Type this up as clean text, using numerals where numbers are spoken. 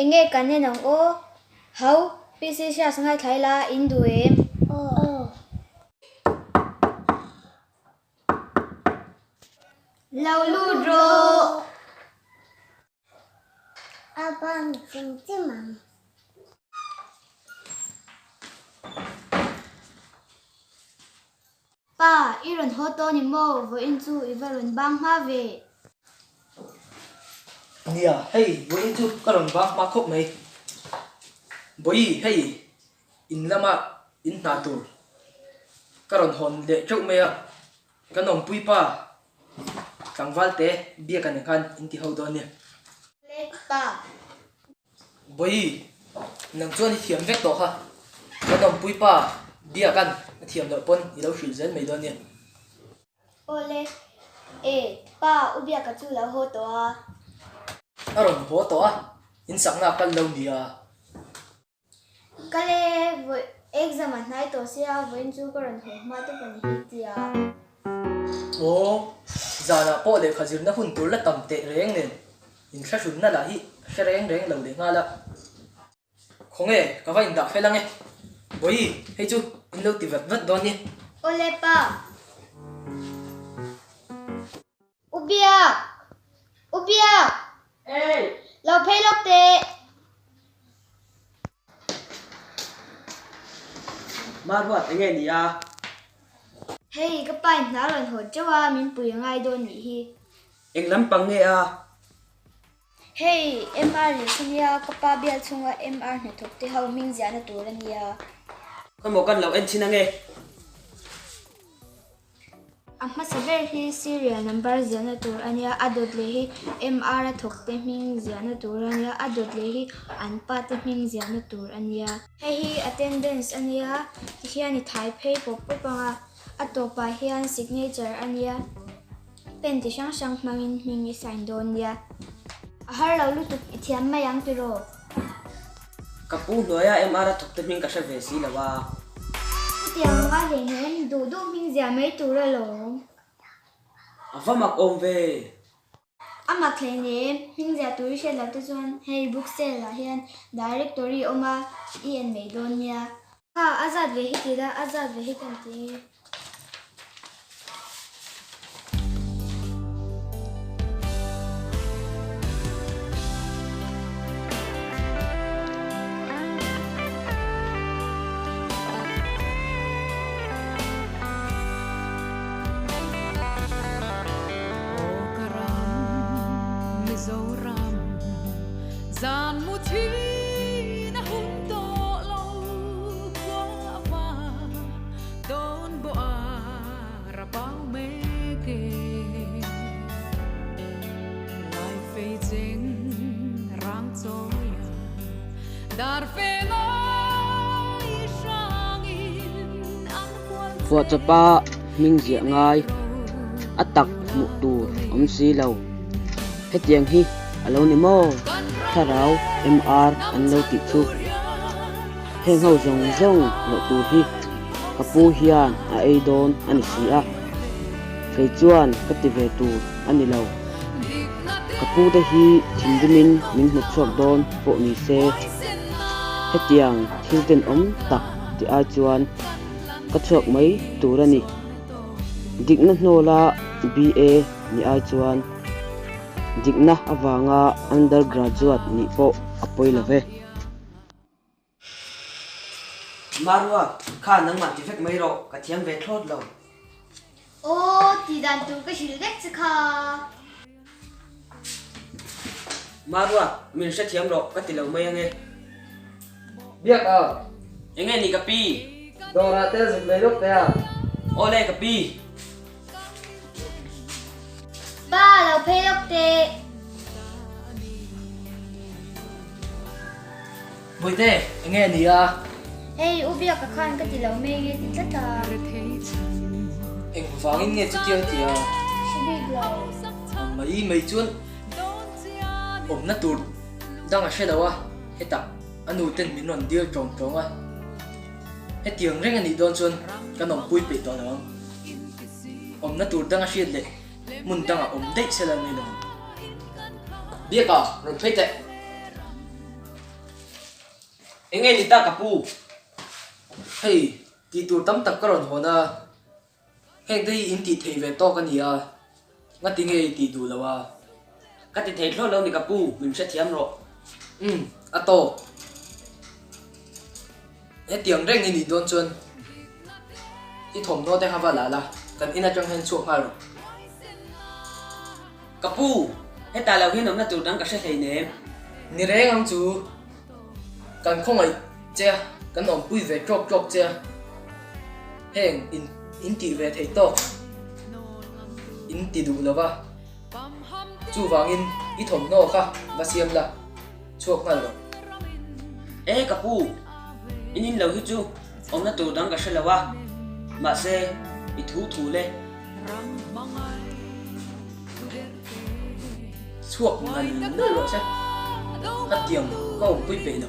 Enge kan en ang aw? Hau, PC Hrias ngaithla ila in duh em? Aw. Lo lut rawh. A bang chim chim ang. Pa, i rawn haw tawh ni maw? Vawiin chu i va rawn bang hma ve. Nia, hei vawiin chu ka rawn bang hma khawp mai. Bawi, hei in lama in hna tur ka rawn hawn leh teuh mai a, kan awmpui pa tlangval te biak a ni khan in ti ho dawn nia. Le pa. Bawi, nang chuan i thiam vek tawh kha. Kan awmpui pa biakan a thiam loh pawn i lo hrilh zel mai dawn nia. Awle, e, pa, u Biaka chu lo haw tawh a. A rawn haw tawh a, in sakna a kal lo nia. Kal e, vawi exam a hnai tawh sia, vawiin chu ka rawn haw hma tawp a ni hi tia. Aw, zanah pawh lehkha zirna hun tur la tam teh reng nen inthlahrunna lah hi hre reng reng lo leh nghal a. Khawnge, ka va indah fel ange. Bawi, hei chu in lo ti vat vat dawn nia. Awle pa. U Biak! U Biak! Ei! Lo phei lawk teh! Maruat enge ni a? Hei, ka pa in hna rawn haw teuh a, min pui a ngai dawn nih hi. Eng lampang nge a? Hei, MR leh ka nia, ka pa bial chhunga MR hnathawk te ho hming ziahna tur a nia. Khawimaw kan lo en chhin ange? A hmasa ber hi serial number ziahna tur a nia, a dawt leh hi MR a thawk te hming ziahna tur a nia, a dawt leh hi an pa te hming ziahna tur a nia. Hei hi attendance a nia, tihian i thai phei pawp pawp ang a, a tawpah hian signature a nia, pen ti hrang hrang hmangin hming i sign dawn nia. A har lo lutuk i thiam mai ang tiraw? Ka pu hnuaia MR a thawk te hming ka hre ve si lo a. Chutiang anga hleihnem duh duh hming zia mai tur alawm. A va mak awm ve. A mak hleihnem hming zia tur i hriat loh te chuan hei book sale ah hian directory awm a i en mai dawn nia. Ha, a zat ve hi ti la, a zat ve hi kan ti. Phuahchawpa hming ziah ngai a tak hmuh tur awm si lo. Hetiang hi a lo ni maw? Thlarau MR an lo tih chu. Heng ho zawng zawng loh tur hi ka pu hian a ei dawn a ni si a, kei chuan ka ti ve tur a ni lo. Ka pu te hi thinrimin min hnawt chhuak dawn pawh ni se, hetiang thil tenawm tak ti ai chuan ka chhuak mai tur a ni. Dikna hnawla BA ni ai chuan dikna avanga undergraduate nih pawh a pawi lo ve. Marua, kha nangmah ti vek mai rawh, ka thiam ve thlawt lo. Aw, tih dan tur ka hrilh vek che kha. Marua, min hrethiam rawh, ka ti lo mai ange. Biak a. Enge ni ka pi? Dawrah te zuk lei lawk teh a. Aw le ka pi. Pa, lo phei lawk teh. Bawihte, enge a ni a? Hei, U Biaka khan ka ti lo mai nge ti tlat a. Eng vangin nge chutiang ti a? Hre bik lo. Mai mai chuan awmna tur dang a hre lo a, hetah a nu ten min rawn dil tawng tawng a. Hetiang reng a nih dawn chuan kan awmpui peih tawh lo ang. Awmna tur dang a hriat leh hmun dangah awm daih sela ni lo. Biaka, rawn phei teh. Enge ni ta ka pu? Hei, tih tur tam tak ka rawn hawn a, heng te hi in tih thei ve tawk a ni a, ngati nge i tih duh lo a? Ka ti thei thlawt lo ni ka pu, min hrethiam rawh. Umm, a tawk. Hetiang reng i nih dawn chuan i thawmhnaw te kha va la la, kan in atang hian chhuak nghal rawh. Ka pu, hetah lo hian awmna tur dang ka hre hleinem. Ni reng ang chu, kan khawngaih che a, kan awmpui ve tawk tawk che a, heng in in tih ve theih tawk in ti duh lo va, chuvangin i thawmhnaw kha va siam la. Chhuak nghal rawh. E ka pu, in in lo hi chu awmna tur dang ka hre lo a, mahse i thu thu le. Chhuak nal nal rawh se, ka tiang ka awmpui peih lo.